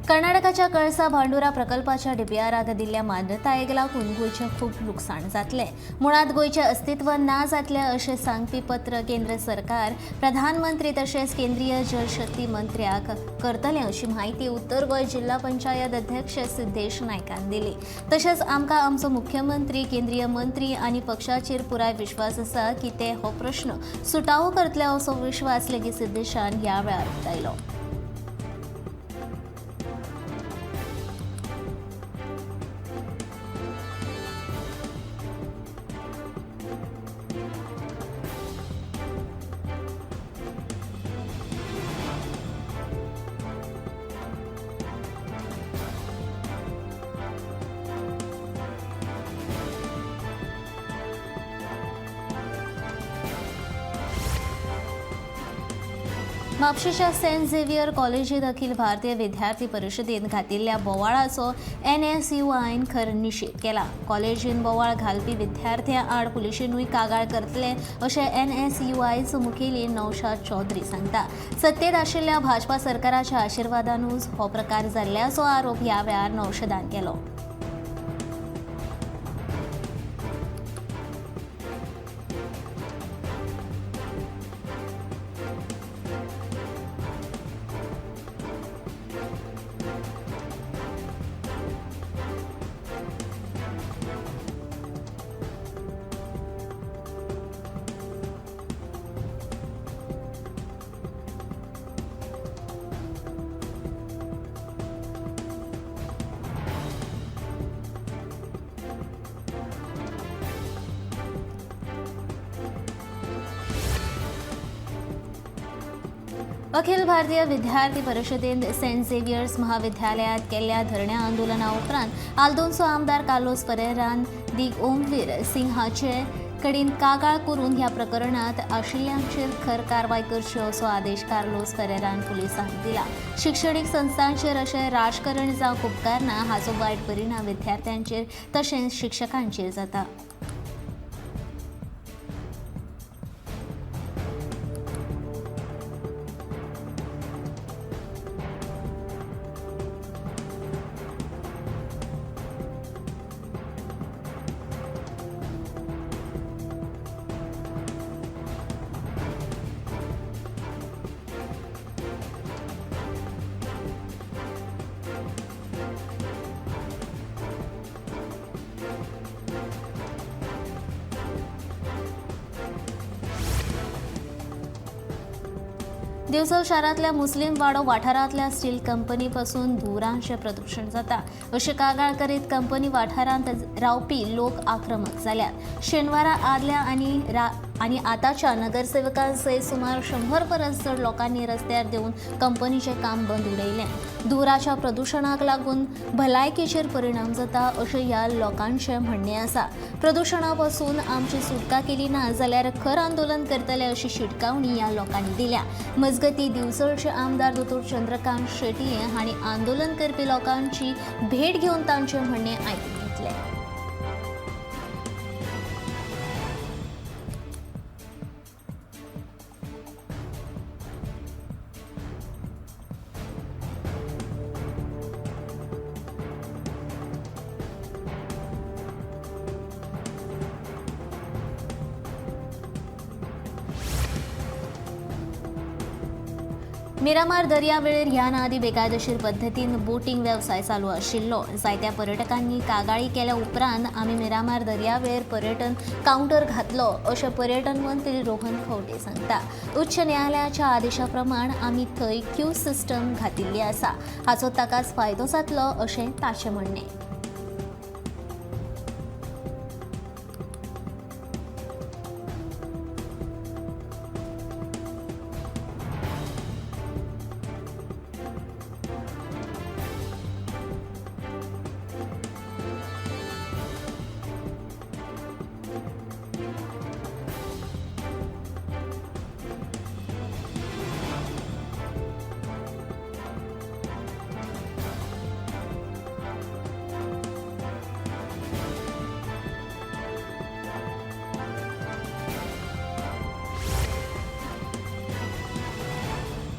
कर्नाटकाच्या कळसा भांडुरा प्रकल्पाच्या डीपीआराक दिल्ल्या मान्यतायेक लागून गोंयचें खूब लुकसाण जातलें. मुळांत गोंयचें अस्तित्व ना जातलें अशें सांगपी पत्र केंद्र सरकार प्रधानमंत्री तशेंच केंद्रीय जलशक्ती मंत्र्याक करतलें अशी म्हायती उत्तर गोंय जिल्हा पंचायत अध्यक्ष सिद्धेश नायकान दिली. तशेंच आमकां आमचो मुख्यमंत्री, केंद्रीय मंत्री आनी पक्षाचेर पुराय विश्वास आसा की ते हो प्रश्न सुटावो करतले असो विश्वास लेगीत सिद्धेशान ह्या वेळार उक्तायलो. म्हापशेंच्या सेंट झेवियर कॉलेजीत अखिल भारतीय विद्यार्थी परिशदेन घातिल्ल्या बोवाळाचो एनएसयूआयन खर निशेध केला. कॉलेजीन बोवाळ घालपी विद्यार्थ्यां आड पुलिशेनूय कागाळ करतले अशें एनएसयूआयचो मुखेली नौशाद चौधरी सांगता. सत्तेत आशिल्ल्या भाजपा सरकाराच्या आशिर्वादानूच हो प्रकार जाल्ल्याचो आरोप ह्या वेळार नौशादान केलो. अखिल भारतीय विद्यार्थी परिशदेन सेंट झेवियर्स महाविद्यालयात केल्ल्या धरण्या आंदोलना उपरांत आल्दोनचो आमदार कार्लोस परेरान दी ओमवीर सिंग हाचे कडेन कागाळ करून ह्या प्रकरणात आशिल्ल्यांचेर खर कारवाय करची असो आदेश कार्लोस परेरान पुलिसांक दिला. शिक्षणीक संस्थांचेर अशें राजकारण जावंक उपकारना हाचो वायट परिणाम विद्यार्थ्यांचेर तशेंच शिक्षकांचेर जाता. दिवचल शारांतल्या मुस्लीम वाडो वाठारांतल्या स्टील कंपनी पासून धुरांचें प्रदूशण जाता अशी कागाळ करीत कंपनी वाठारांत रावपी लोक आक्रमक जाल्यात. शेनवारा आदल्या आनी आतांच्या नगरसेवकां सयत सुमार 100 परस चड लोकांनी रस्त्यार देंवून कंपनीचें काम बंद उडयलें. धुराच्या प्रदूशणाक लागून भलायकेचेर परिणाम जाता अशें ह्या लोकांचें म्हणणें आसा. प्रदूशणा पासून आमची सुटका केली ना जाल्यार खर आंदोलन करतले अशी शिटकावणी ह्या लोकांनी दिल्या. मजगतीं दिवचलचे आमदार दोतोर चंद्रकांत शेटये हांणी आंदोलन करपी लोकांची भेट घेवन तांचें म्हणणें आयकून घेतलें. मिरामार दर्यावेळेर ह्यान आदी बेकायदेशीर पद्दतीन बोटींग वेवसाय चालू आशिल्लो. जायत्या पर्यटकांनी कागाळी केल्या उपरांत आमी मिरामार दर्यावेळेर पर्यटन कावंटर घातलो अशें पर्यटन मंत्री रोहन खंवटे सांगता. उच्च न्यायालयाच्या आदेशा प्रमाण आमी थंय क्यू सिस्टम घातिल्ली आसा, हाचो ताकाच फायदो जातलो अशें ताचें म्हणणें.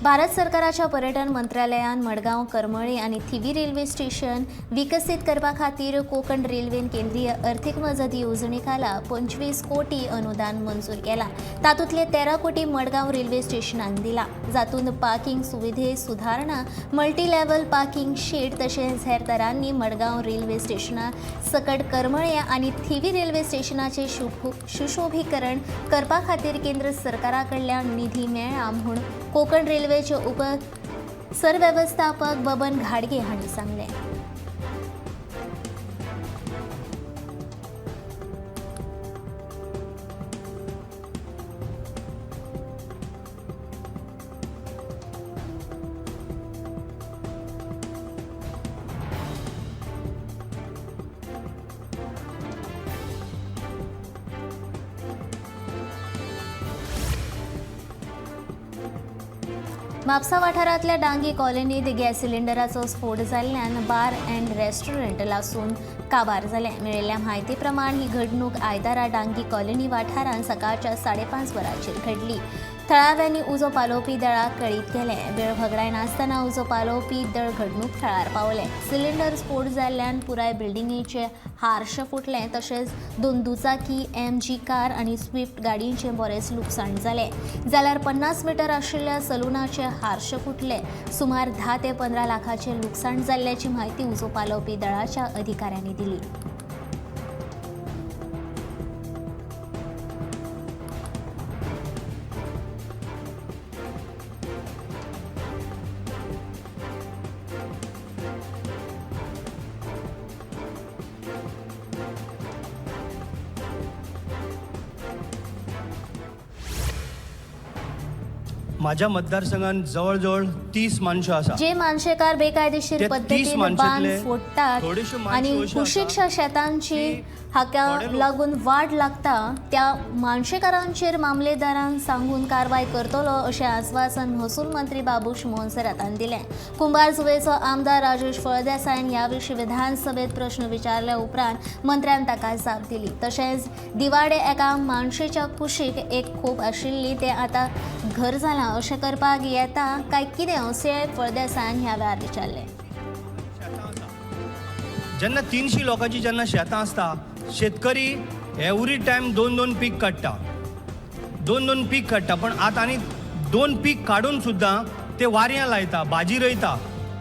भारत सरकाराच्या पर्यटन मंत्रालयान मडगांव, करमळी आनी थिवी रेल्वे स्टेशन विकसीत करपा खातीर कोंकण रेल्वेन केंद्रीय अर्थीक मजत येवजणे खाला 25 कोटी अनुदान मंजूर केलां. तातूंतले 13 कोटी मडगांव रेल्वे स्टेशनाक दिला, जातूंत पार्किंग सुविधे सुदारणा, मल्टी लेव्हल पार्किंग शेड तशेंच हेर तरांनी मडगांव रेल्वे स्टेशना सकट करमळे आनी थिवी रेल्वे स्टेशनाचें सुशोभीकरण करपा खातीर केंद्र सरकारा कडल्यान निधी मेळ्ळा म्हूण कोंकण रेल्वेचे उप सरवेवस्थापक बबन घाडगे हांणी सांगलें. म्हापसा वाठारांतल्या डांगी कॉलनीत गॅस सिलिंडराचो स्फोट जाल्ल्यान बार अँड रेस्टॉरंट लासून काबार जालें. मेळिल्ल्या म्हायती प्रमाण ही घडणूक आयतारा डांगी कॉलनी वाठारांत सकाळच्या 5:30 वरांचेर घडली. थळाव्यांनी उजो पालोवपी दळाक कळीत केलें. वेळ भगडायनासतना उजो पालोवपी दळ घडणूक थळार पावलें. सिलिंडर स्फोट जाल्ल्यान पुराय बिल्डिंगेचे हारशे फुटले, तशेंच 2 दुचाकी, MG car आनी स्विफ्ट गाडयेचें बरेंच लुकसाण जालें. जाल्यार 50 मिटर आशिल्ल्या सलूनाचे हारशे फुटले. सुमार 10 ते 15 लाखाचें लुकसाण जाल्ल्याची म्हायती उजो पालोवपी दळाच्या अधिकाऱ्यांनी दिली. माझ्या मतदारसंघात जवळजवळ 30 माणसं आसा. जे मानशेकार बेकायदेशीर पद्दतीन बांद फोडटात आनी कुशीकच्या शेतांची हाका लागून वाड लागता त्या मानशेकारांचेर मामलेदारान सांगून कारवाय करतलो अशें आस्वासन महसूल मंत्री बाबूश मोन्सेरातान दिलें. कुंभारजुवेचो आमदार राजेश फळदेसायन ह्या विशीं विधानसभेत प्रश्न विचारल्या उपरांत मंत्र्यान ताका जाप दिली. तशेंच दिवाडे एका मानशेच्या कुशीक एक खोप आशिल्ली तें आतां घर जालां अशें करपाक येता काय कितें अशें फळदेसायन ह्या वेळार विचारलें. जेन्ना 300 लोकांची जेन्ना शेतां आसता, शेतकरी एवरी टायम 2-2 पीक काडटा, 2-2 पीक काडटा, पण आतां आनी 2 पीक काडून सुद्दां ते वारयां लायता, भाजी रोयता.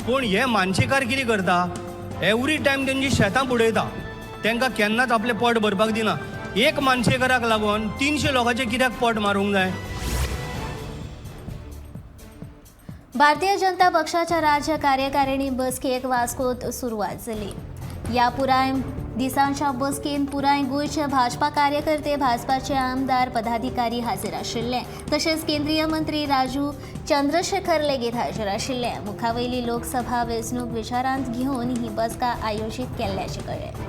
पूण हे मानशेकार कितें करता, एवरी टायम तेंची शेतां बुडयता, तेंकां केन्नाच आपलें पोट भरपाक दिना. एक मानशेकाराक लागून 300 लोकांचें कित्याक पोट मारूंक जाय? भारतीय जनता पक्षाच्या राज्य कार्यकारिणी बसकेक वास्कोत सुरवात जाली. ह्या पुराय दिसांच्या बसकेन पुराय गोंयचे भाजपा कार्यकर्ते, भाजपाचे आमदार, पदाधिकारी हाजीर आशिल्ले. तशेंच केंद्रीय मंत्री राजू चंद्रशेखर लेगीत हाजीर आशिल्ले. मुखावयली लोकसभा वेंचणूक विचारांत घेवन ही बसका आयोजीत केल्ल्याचें कळ्ळें.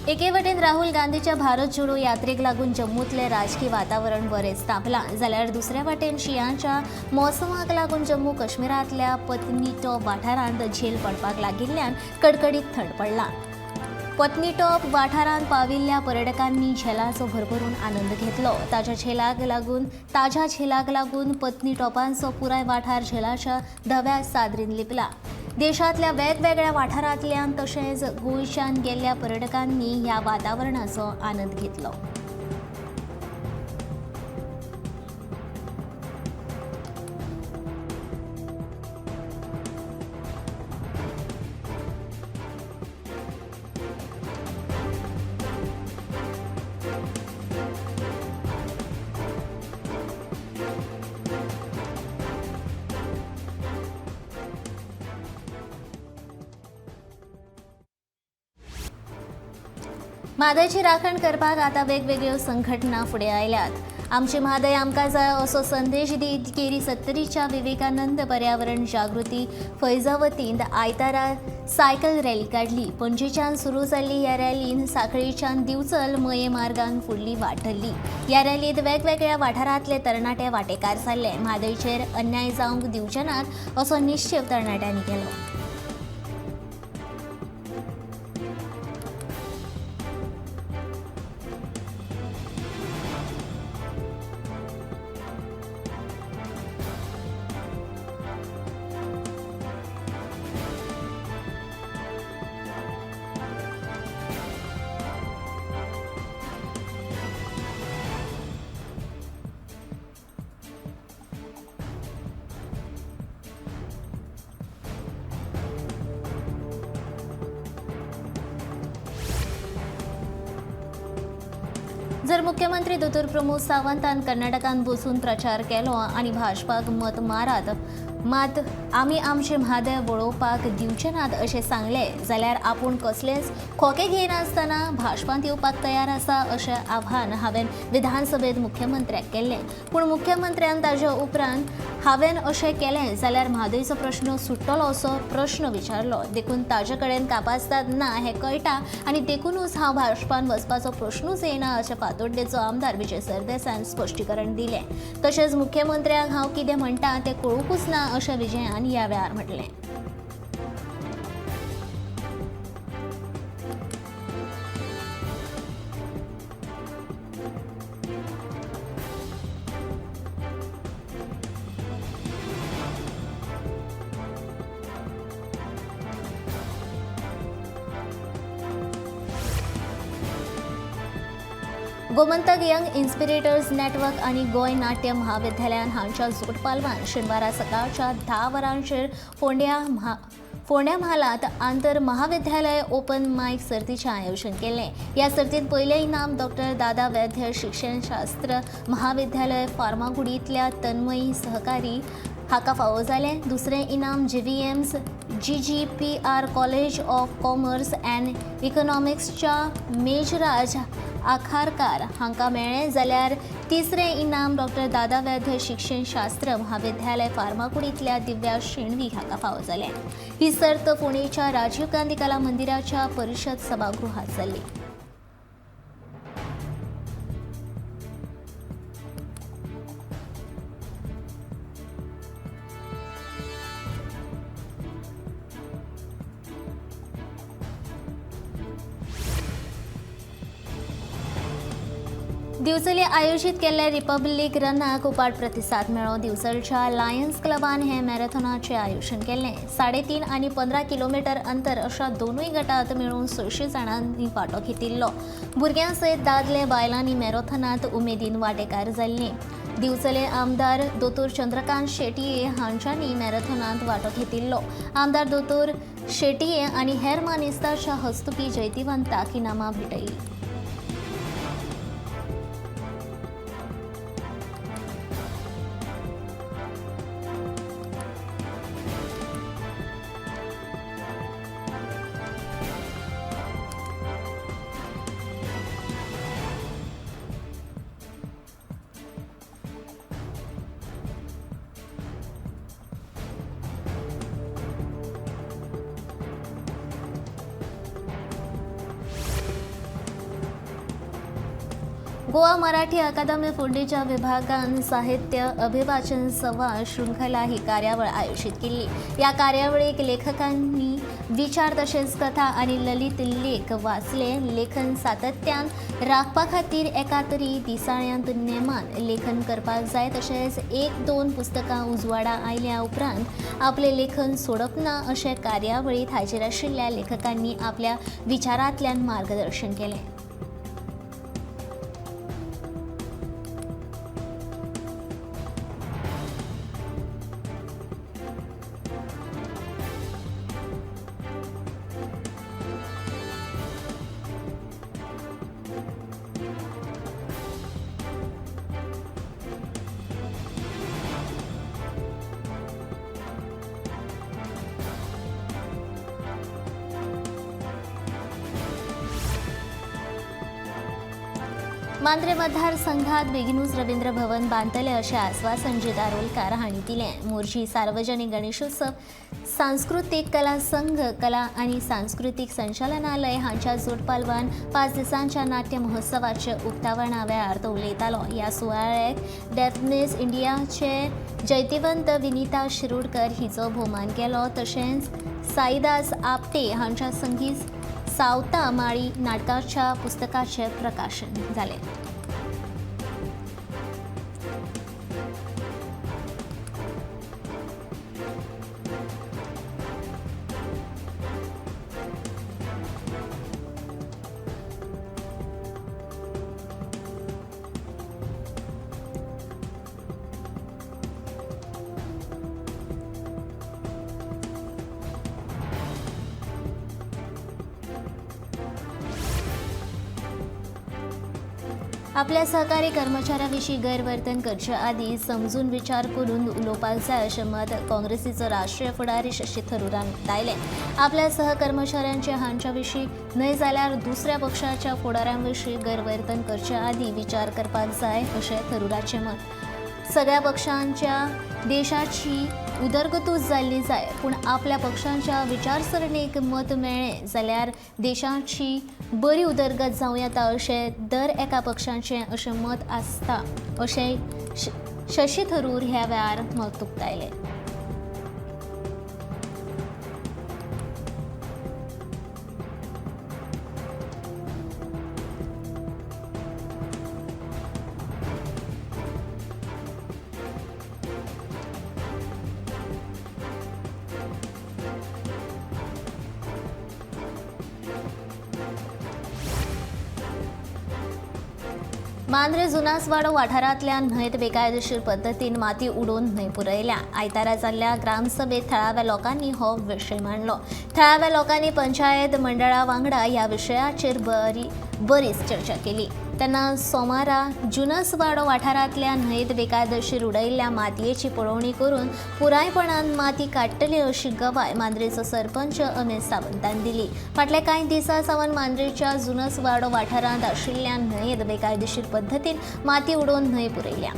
एके वटेन राहुल गांधीच्या भारत जोडो यात्रेक लागून जम्मूतलें राजकी वातावरण बरेंच तापलां, जाल्यार दुसऱ्या वटेन शिंयाच्या मोसमाक लागून जम्मू काश्मीरांतल्या पत्नीटॉप वाठारांत झेल पडपाक लागिल्ल्यान कडकडीत थंड पडलां. पत्नीटॉप वाठारांत पाविल्ल्या पर्यटकांनी झेलाचो भरभरून आनंद घेतलो. ताज्या झेलाक लागून पत्नीटॉपांचो पुराय वाठार झेलाच्या धव्या चादरीन लिपला. देशांतल्या वेगवेगळ्या वाठारांतल्यान तशेंच गोंयच्यान गेल्ल्या पर्यटकांनी ह्या वातावरणाचो आनंद घेतलो. म्हादयची राखण करपाक आतां वेगवेगळ्यो संघटना फुडें आयल्यात. आमची म्हादय आमकां जाय असो संदेश दीत केरी सत्तरीच्या विवेकानंद पर्यावरण जागृती फैजा वतीन आयतारा सायकल रॅली काडली. पणजेच्यान सुरू जाल्ली ह्या रॅलीन सांखळीच्यान दिवचल मये मार्गान फुडली वाट धरली. ह्या रॅलींत वेगवेगळ्या वाठारांतले तरणाटे वांटेकार जाल्ले. म्हादयचेर अन्याय जावंक दिवचे नात असो निश्चेव तरणाट्यांनी केलो. जर मुख्यमंत्री दोतोर प्रमोद सावंतान कर्नाटकान वचून प्रचार केलो आनी भाजपाक मत मारात मात आमी आमचे म्हादय वळोवपाक दिवचे नात अशें सांगलें जाल्यार आपूण कसलेच खोके घेयनासतना भाजपांत येवपाक तयार आसा अशें आव्हान हांवें विधानसभेत मुख्यमंत्र्याक केल्लें. पूण मुख्यमंत्र्यान ताजे उपरांत हांवें अशें केलें जाल्यार म्हादयचो प्रश्न सुट्टलो असो प्रश्न विचारलो. देखून ताजे कडेन कापास्ताद ना हें कळटा आनी देखूनच हांव भाजपान वचपाचो प्रश्नूच येना अशें फातोड्डेचो आमदार विजय सरदेसायान स्पश्टीकरण दिलें. तशेंच मुख्यमंत्र्यांक हांव कितें म्हणटा तें कळुंकूच ना अशें विजयान ह्या वेळार म्हटलें. गोमंतक यंग इन्स्पिरेटर्स नेटवर्क आनी गोंय नाट्य महाविद्यालयान हांच्या जोडपालवान शेनवारा सकाळच्या 10 वरांचेर फोंड्या म्हालांत आंतर महाविद्यालय ओपन मायक सर्तीचें आयोजन केलें. ह्या सर्तींत पयलें इनाम डॉक्टर दादा वैद्य शिक्षणशास्त्र महाविद्यालय फार्मागुडींतल्या तन्मयी सहकारी हाका फावो जालें. दुसरें इनाम GVM's GGPR college of commerce and इकॉनॉमिक्सच्या मेजराज आखारकार हांकां मेळ्ळें जाल्यार तिसरें इनाम डॉक्टर दादा वैद्य शिक्षणशास्त्र महाविद्यालय फार्मागुडींतल्या दिव्या शेणवी हांकां फावो जालें. ही सर्त पुणेच्या राजीव गांधी कला मंदिराच्या परिशद सभागृहात जाल्ली. दिवचले आयोजीत केल्ल्या रिपब्लीक रनाक उपाट प्रतिसाद मेळ्ळो. दिवचलच्या लायन्स क्लबान हे मॅरेथॉनाचें आयोजन केल्लें. 3.5 आनी 15 किलोमिटर अंतर अशा दोनूय गटांत मेळून 600 जाणांनी वांटो घेतिल्लो. भुरग्यां सयत दादले बायलांनी मॅरेथॉनांत उमेदीन वांटेकार जाल्लीं. दिवचले आमदार दोतोर चंद्रकांत शेटये हांच्यांनी मॅरेथॉनांत वांटो घेतिल्लो. आमदार दोतोर शेटये आनी हेर मानेस्तांच्या हस्तुकी जैतिवंताक इनामां भेटयलीं. गोवा मराठी अकादमी फोंडेच्या विभागान साहित्य अभिवाचन संवाद शृंखला ही कार्यावळ आयोजित केली. या कार्यावळीक लेखकांनी विचार तशेंच कथा आनी ललित लेख वाचले. लेखन सातत्यान राखपा खातीर एका तरी दिसाळ्यांत नेमान लेखन करपाक जाय. तशेंच 1-2 पुस्तकां उजवाडा आयल्या उपरांत आपलें लेखन सोडप ना अशें कार्यावळींत हाजीर आशिल्ल्या लेखकांनी आपल्या विचारांतल्यान मार्गदर्शन केलें. मांद्रे मतदारसंघात बेगिनूच रवींद्र भवन बांदतले अशें आस्वासन जीत आरोलकार हांणी दिलें. मोरजी सार्वजनिक गणेशोत्सव सांस्कृतीक कला संघ कला आनी सांस्कृतीक संचालनालय हांच्या जोडपालवान 5 दिसांच्या नाट्य महोत्सवाचे उक्तावणा वेळार तो उलयतालो. ह्या सुवाळ्याक डेफनेस इंडियाचे जैतिवंत विनिता शिरोडकर हिचो भोवमान केलो. तशेंच साईदास आपटे हांच्या संगीत सावता माळी नाटकाच्या पुस्तकाचे प्रकाशन जालें. आपल्या सहकारी कर्मचाऱ्यांविशीं गैरवर्तन करचे आदीं समजून विचार करून उलोवपाक जाय अशें मत काँग्रेसीचो राष्ट्रीय फुडारी शशी थरूरान उक्तायलें. आपल्या सहकर्मचाऱ्यांचे हांच्या विशीं न्हय जाल्यार दुसऱ्या पक्षाच्या फुडाऱ्यां विशीं गैरवर्तन करचे आदीं विचार करपाक जाय अशें थरूराचें मत. सगळ्या पक्षांच्या देशाची उदरगतूच जाल्ली जाय, पूण आपल्या पक्षांच्या विचारसरणीक मत मेळ्ळें जाल्यार देशाची बरी उदरगत जावं येता अशें दर एका पक्षाचें अशें मत आसता अशें शशी थरूर ह्या वेळार मत उक्तायलें. मांद्रे जुनासवाडो वाठारांतल्या न्हंयत बेकायदेशीर पद्दतीन माती उडोवन न्हंय पुरयल्या. आयतारा जाल्ल्या ग्रामसभेत थळाव्या लोकांनी हो विशय मांडलो. थळाव्या लोकांनी पंचायत मंडळा वांगडा ह्या विशयाचेर बरीच चर्चा केली. तेन्ना सोमारा जुनसवाडो वाठारांतल्या न्हंयत बेकायदेशीर उडयल्ल्या मातयेची पळोवणी करून पुरायपणान माती काडटली अशी गवाय मांद्रेचो सरपंच अमित सावंतान दिली. फाटल्या कांय दिसां सावन मांद्रेच्या जुनसवाडो वाठारांत आशिल्ल्या न्हंयेत बेकायदेशीर पद्दतीन माती उडोवन न्हंय पुरयल्या.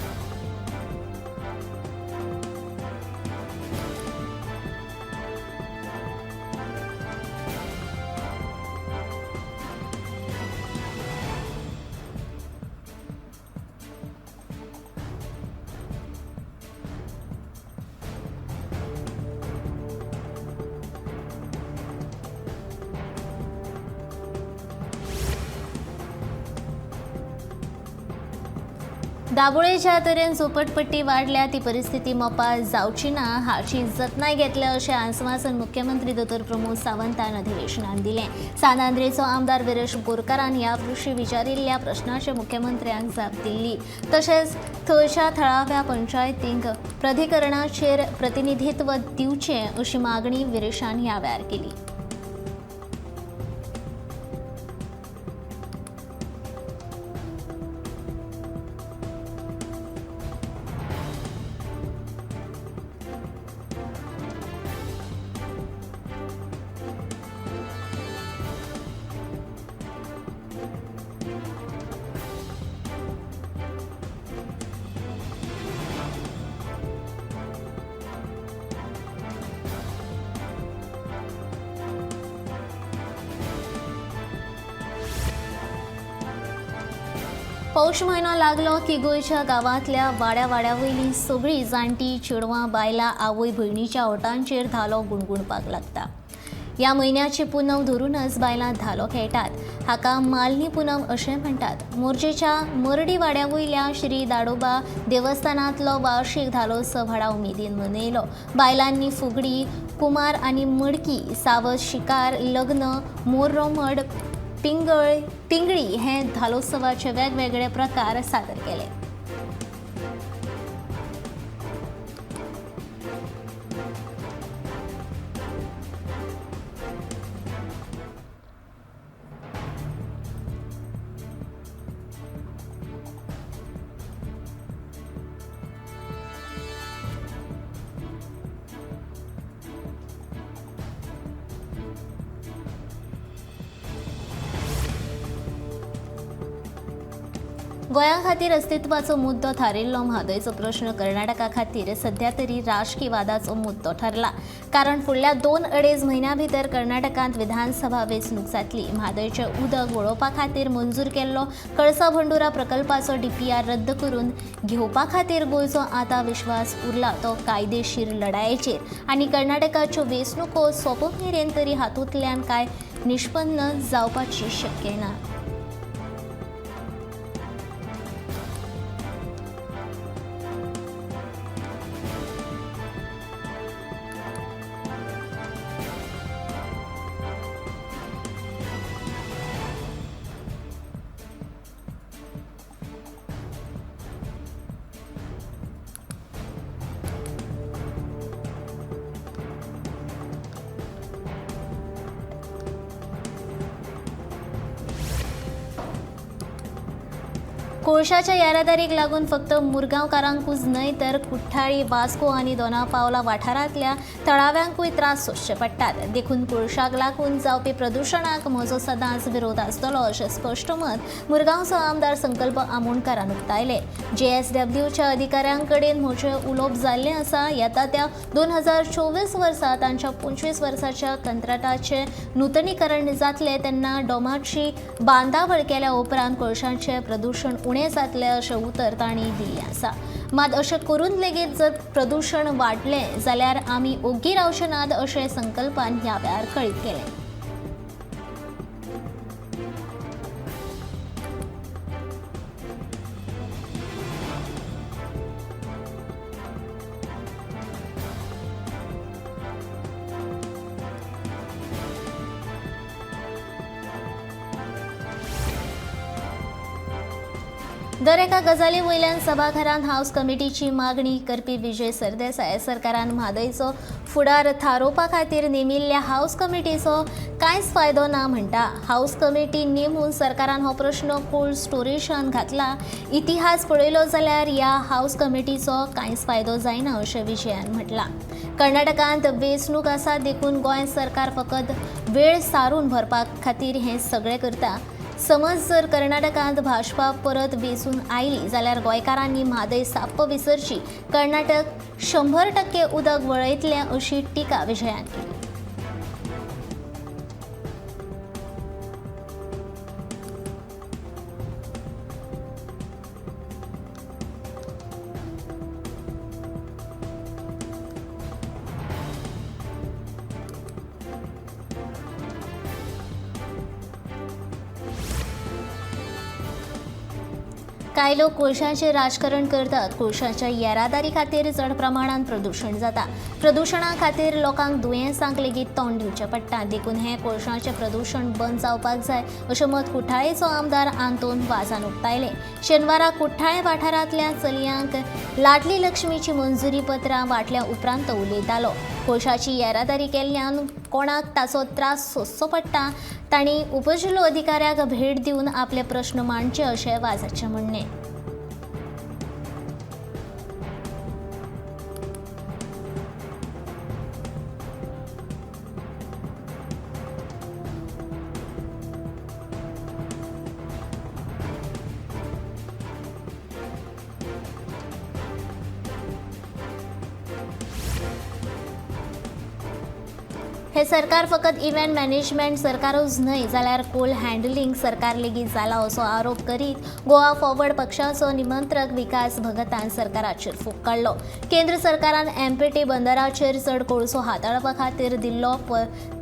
दाबोळे ज्या तरेन झोपडपट्टी वाडल्या ती परिस्थिती मोपा जावची ना हाची जतनाय घेतल्या अशें आस्वासन मुख्यमंत्री दोतोर प्रमोद सावंतान अधिवेशनान दिलें. सान आंद्रेचो आमदार विरेश बोरकारान ह्या विशीं विचारिल्ल्या प्रश्नाचे मुख्यमंत्र्यांक जाप दिल्ली. तशेंच थंयच्या थळाव्या पंचायतींक प्राधिकरणाचेर प्रतिनिधित्व दिवचें अशी मागणी विरेशान ह्या वेळार केली. पौष म्हयनो लागलो की गोंयच्या गांवांतल्या वाड्या वाड्या वयलीं सगळीं जाणटी चेडवां बायलां आवय भयणीच्या ओटांचेर धालो गुणगुणपाक लागता. ह्या म्हयन्याची पुनव धरूनच बायलां धालो खेळटात. हाका मालनी पुनव अशें म्हणटात. मोरजेच्या मर्डी वाड्या वयल्या श्री दाडोबा देवस्थानांतलो वार्षिक धालोत्सव व्हडा उमेदीन मनयलो. बायलांनी फुगडी, कुमार आनी मडकी, सावज शिकार, लग्न, मोररोमड, पिंगळी हे धालोत्सवाचे वेगवेगळे प्रकार सादर केले. गोंया खातीर अस्तित्वाचो मुद्दो थारिल्लो म्हादयचो प्रश्न कर्नाटका खातीर सध्या तरी राजकी वादाचो मुद्दो ठरला, कारण फुडल्या 2-2.5 म्हयन्यां भितर कर्नाटकांत विधानसभा वेंचणूक जातली। म्हादयचें उदक वळोवपा खातीर मंजूर केल्लो कळसा भंडुरा प्रकल्पाचो डीपीआर रद्द करून घेवपा खातीर गोंयचो आतां विश्वास उरला तो कायदेशीर लढायेचेर आनी कर्नाटकाच्यो वेंचणुको सोंप मेरेन तरी हातूंतल्यान कांय निष्पन्न जावपाची शक्य ना। कोळशाच्या येरादारीक लागून फक्त मुरगांवकारांकूच न्हय तर कुठ्ठाळी, वास्को आनी दोना पावला वाठारांतल्या थळाव्यांकूय त्रास सोंसचे पडटात। देखून कोळशाक लागून जावपी प्रदुशणाक म्हजो सदांच विरोध आसतलो अशें स्पश्ट मत मुरगांवचो आमदार संकल्प आमोणकारान उक्तायलें। जेएसडब्ल्यूच्या अधिकाऱ्यां कडेन म्हजें उलोवप जाल्लें आसा। येता त्या 2024 वर्सा तांच्या 25 वर्साच्या कंत्राटाचें नुतनीकरण जातलें तेन्ना डोमाची बांदावळ केल्या उपरांत कोळशाचें प्रदुशण उणें जातलें अशें उतर तांणी दिल्लें आसा। मात अशें करून लेगीत जर प्रदुशण वाडलें जाल्यार आमी ओग्गी रावचे नात अशें संकल्पान ह्या वेळार कळीत केलें। दर एका गजाली वयल्यान सभाघरांत हावस कमिटीची मागणी करपी विजय सरदेसाय सरकारान म्हादयचो फुडार थारोवपा खातीर नेमिल्ल्या हावस कमिटीचो कांयच फायदो ना म्हणटा। हावस कमिटी नेमून सरकारान हो प्रश्न कोल्ड स्टोरेजान घातला। इतिहास पळयलो जाल्यार ह्या हावस कमिटीचो कांयच फायदो जायना अशें विजयान म्हटलां। कर्नाटकांत वेंचणूक आसा देखून गोंय सरकार फकत वेळ सारून भरपा खातीर हें सगळें करता। समज जर कर्नाटकांत भाजपा परत वेंचून आयली जाल्यार गोंयकारांनी म्हादय साप्प विसरची, कर्नाटक 100% उदक वळयतलें अशी टिका विजयान केली। कांय लोक कोळशाचें राजकारण करतात। कोळशाच्या येरादारी खातीर चड प्रमाणांत प्रदूशण जाता। प्रदूशणा खातीर लोकांक दुयेंसांक लेगीत तोंड दिवचें पडटा। देखून हें कोळशाचें प्रदूशण बंद जावपाक जाय अशें मत कुठ्ठाळेचो आमदार आंतोन वाजान उक्तायलें। शेनवारा कुठ्ठाळे वाठारांतल्या चलयांक लाडली लक्ष्मीची मंजुरी पत्रां वांटल्या उपरांत तो उलयतालो। कोळशाची येरादारी केल्ल्यान कोणाक ताचो त्रास सोंसचो पडटा तांणी उपजिल्लो अधिकाऱ्याक भेट दिवन आपले प्रश्न मांडचे अशें वाजाचें म्हणणें। हे सरकार फकत इव्हेंट मॅनेजमेंट सरकारूच न्हय जाल्यार कोल हँडलिंग सरकार लेगीत जाला असो आरोप करीत गोवा फॉरवर्ड पक्षाचो निमंत्रक विकास भगतान सरकाराचेर फूक काडलो। केंद्र सरकारान एमपीटी बंदराचेर चड कोळसो हाताळपा खातीर दिल्लो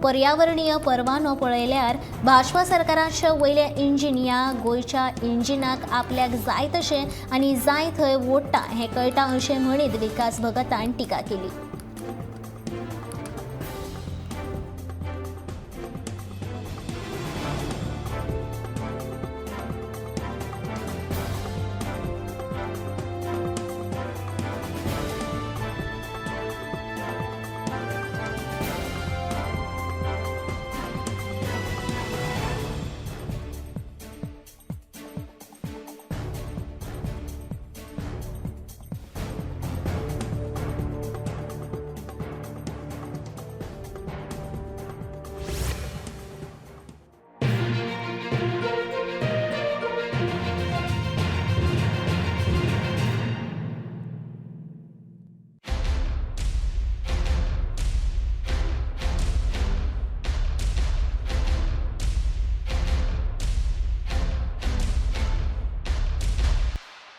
पर्यावरणीय परवानो पळयल्यार भाजपा सरकाराच्या वयल्या इंजीन ह्या गोंयच्या इंजिनाक आपल्याक जाय तशें आनी जाय थंय वोडटा हें कळटा अशें म्हणीत विकास भगतान टिका केली।